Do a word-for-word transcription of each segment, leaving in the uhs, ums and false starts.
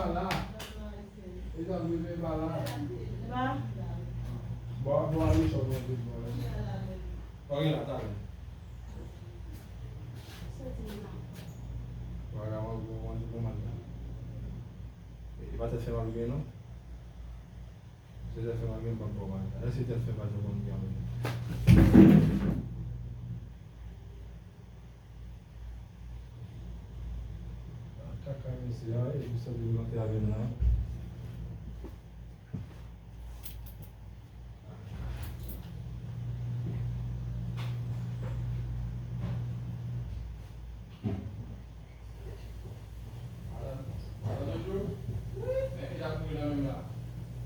La. Mezanmi, men pa la. Bon, bon, ale, chòt, bon, bon, bon. Ok, la, talè. Vagabon, bon, bon, bon, bon, bon. E pa tèt fè mal gen, non? Se tèt fè mal gen, bon, bon, bon. Lè se tèt fè mal gen, bon, bon, bon. Kaka mesye a, epi sa li rantre avè m nan. Madan Jojo, men ki jan pou nan menm la.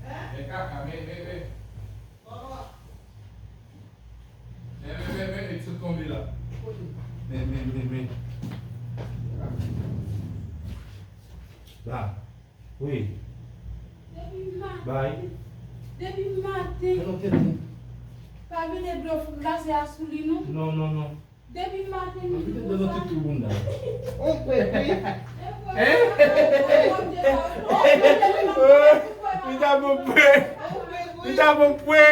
Men kaka, men, men, men. Men, men, men, men, men, sot tonbe la. Men, men, men, men. La. Wi. Depi maten. Bay. Depi maten. Fè nou tete. Pa vide dlo glase a sou li, non. Non, non, non. Depi maten, nou vide dlo nan tout tou bounda. On pwe, wi. Hein? Li ta bon pwe. Li ta bon pwe.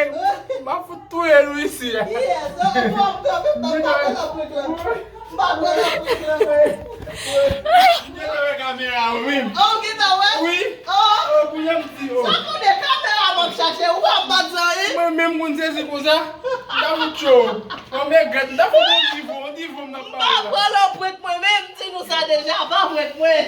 M a fout touye nou isi a. Yes, oh, oh, oh, oh, oh, oh, oh, oh, oh. M pa kwè nan prank la. M pa kwè nan prank la. M gentan wè kamera a, wi. Oh, w gentan wè? Wi. Oh. Oh, kounye a m di, oh. Sa konnen kamera m ap chache, ou pa bat zanmi. Mwen menm moun sezi konsa. M ta fout cho. Mwen regrèt, m ta fout on divo, on divo m nan pale la. M pa kwè nan prank mwen, men m di nou sa deja, pa prank mwen.